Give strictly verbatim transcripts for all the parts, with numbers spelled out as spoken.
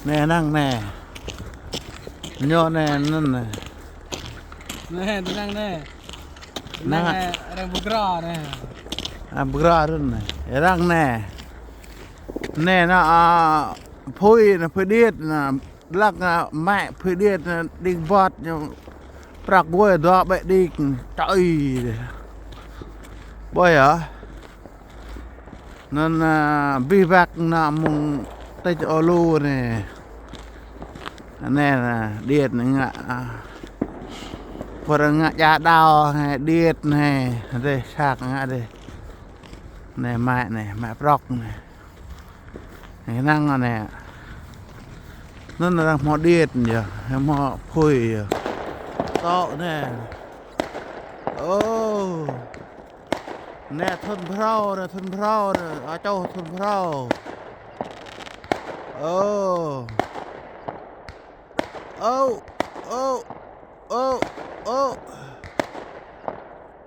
Anai, năng anai. Ñu anai, anŭn anai. Anai, tơ năng anai. Năng anai, arăng pơgrô anai. A, pơgrô anŭn anai. Arăng anai. Anai, anai, a, phơi anai, phơi điêt anai. Lăng anai, mă phơi điêt anai, đĭ bŏt ñu. Prăk wơi dŏ ƀĕ đĭ. Čoi. Ƀơi hă? Anŭn, a, bih băk anai mơ̆ng tĕč ôlu anai. Anai, anai, điêt anai ngă, a, pơr ngă ja đao anai, điêt anai, dêh săk ngă dêh. Anai mă anai, mă prŏk anai. Anai năng anai. Anŭn arăng hmâo điêt yơh, hmâo phơi yơh. Tŏ anai. Ô. Anai thŭn phrâo, anai thŭn phrâo, anai, a, čô thŭn phrâo. Ô. Ô, ô, ô, ô.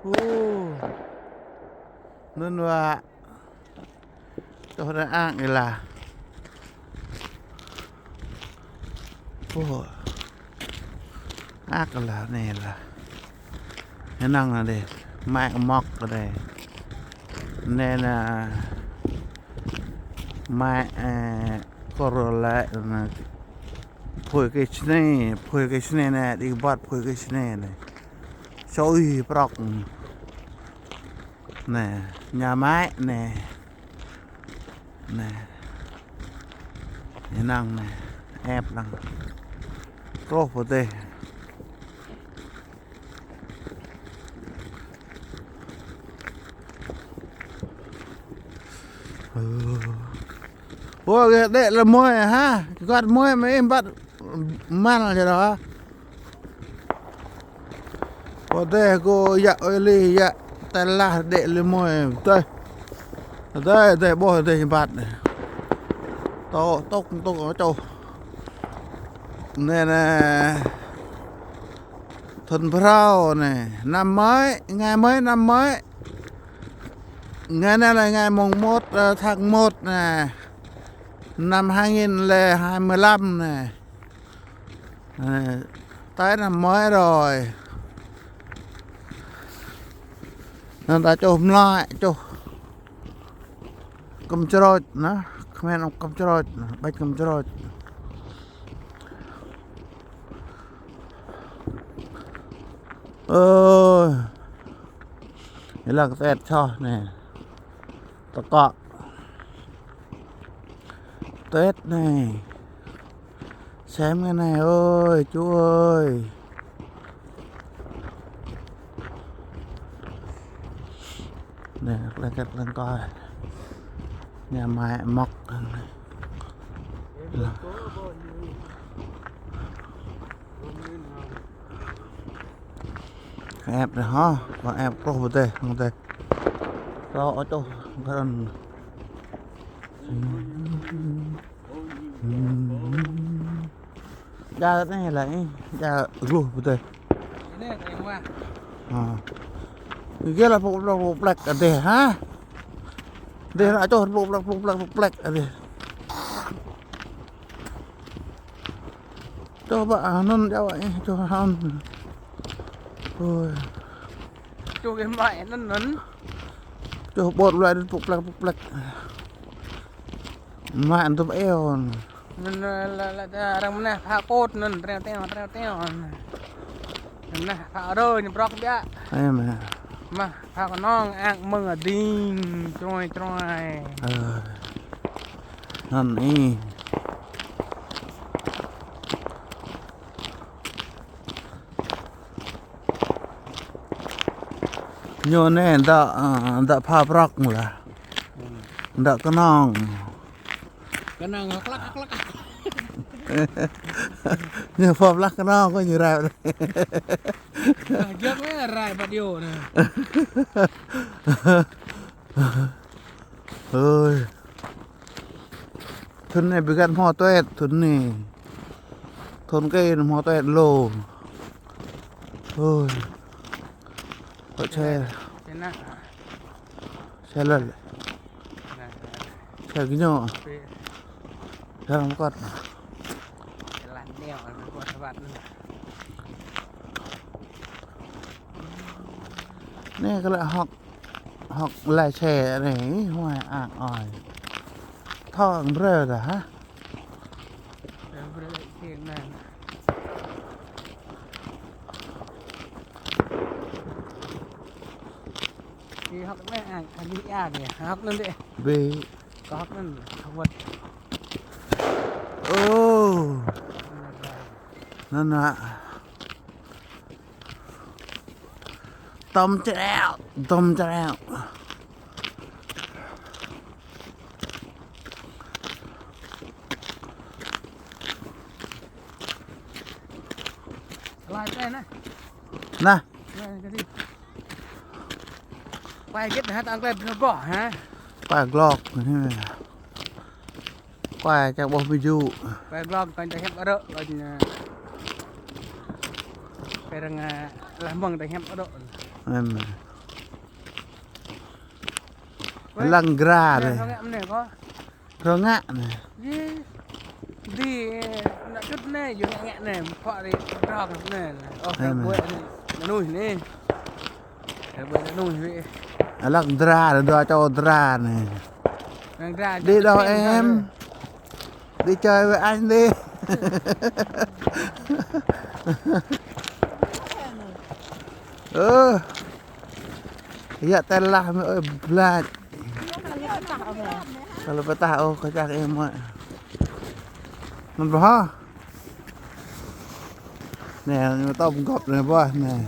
Hu. Anŭn wă. Čô anai ang ih lah. Hu. Ăk lah anai lah. Anai năng anai dêh. Mă mŏk anai. Anai anai. Mă, ơ, kor lĕ anai. Phơi kơ snei, phơi kơ snei anai, đĭ bŏt phơi kơ snei anai. Čoi prŏk. Anai, ñu mă anai. Anai. Anai năng anai. Ĕp lăng. Truh pơ dêh. Ơ. Ơ, gơ̆ đĕ lĕ mơi hă? Gơ̆t mơi mă ih ƀăt mă čơđai hă? Pơ dêh gơ̆ yă ơi li yă tơlah đĕ lĕ mơi. Dêh. Dêh, dêh, ƀôh dêh ih ƀăt anai. Tŏ, tŏk, tŏk, čô. Anai, anai. Thŭn phrâo anai, năm mới, ngày mới, năm mới. Ngày anai lĕ ngày mùng một, ơ, tháng một anai. Năm hai nghìn lẻ hai mươi lăm anai. Anai, tới năm mới rồi. Anŭn ta čuh mlơi, čuh. Kơm čroč anai, kơmen kơm čroč anai, ƀač kơm čroč. Ơ. Ih lah kơ Tết čoh anai. Tơkŏ. Tết anai. Sem anai ơi, chú ơi. Anai, lăng kĕt lăng kơi. Anai mă mŏk. Ĕp anai hă, kơ ĕp truh pơ dêh, pơ dêh. Tŏ čuh, kơ anŭn. Ja anai lah, ơ, ja gluh pơ dêh. Anai, anai mă. Ha. Gơ̆ lah pluk pluk pluk plek adih, hă? Adih lah čuh pluk pluk pluk plek pluk plek adih. Čuh ƀă anŭn ja ƀă, ơ, čuh anŭn. Ôi. Čuh kơ mă anŭn anŭn. Čuh ƀôt lĕ pluk plek pluk plek. Mă anŭn tŭm eo. Anŭn, ơ, lĕ, lĕ, ơ, arăng mơnah phă kôt anŭn, treo teo, treo teo. Mơnah phă rơ ñu prŏk biă. Ơ, mă. Mă phă kơnong ang mơ̆ng ading, čroi, čroi. Ơ. Anŭn ih. Ñu anai dŏ, ơ, dŏ phă prŏk lah. Dŏ kơnong. Kơnong klăk, klăk. Ñu phă prŏk kơnong kơ ñu rai. Nah, giŏk mă rai ƀăt yơh anai. Ơi. Thŭn anai ƀu găn hmâo tuet, thŭn anai. Thŭn kơ anai hmâo tuet lu. Ơi. Pơ čê. Čê anai. Čê lăl. Anai. Čê gơñu. Pê. Čê lăm kơt. Anai kơ lĕ hŏk, hŏk lái xe anai, huai ăk ơi. Thâo brơi dah hă? Ih, hŏk anai, ăk, ăk, ăk, ăk. Bĕ. Kâo hŏk anŭn, hŏk wơ̆t. Ôh. Anŭn hă. Tơm čreo, tơm čreo. Lai tơi anai. Anai. Lai tơi. Pai git hă, tang klep glok hă? Pai glok. Pai čang ƀôh mơju. Pai glok, kâo tơ hiăp ară, kâo, ơ, pai răng, ơ, lah mơ̆ng tơ hiăp ară. Em. Weh. Lăng dra anai. Rơngă anai kâo. Rơngă anai. Yê. Dih, ơ, ană čut anai, yua ngă ngă anai, pŏk ri drong anai. Ôh, em, rơbơi anai. Anŭn anai. Rơbơi anŭn anai. Lăng dra, dua čô dra anai. Lăng dra, đi đâu em? Đi chơi với anh đi. Ơ. Yă tơlah mơ̆ ơi, blač. Kâo lĕ pơtah ôh, kâo čang ih mơ̆. Anŭn ƀơh hă? Anai, anai tơm gŏp anai ƀơh anai.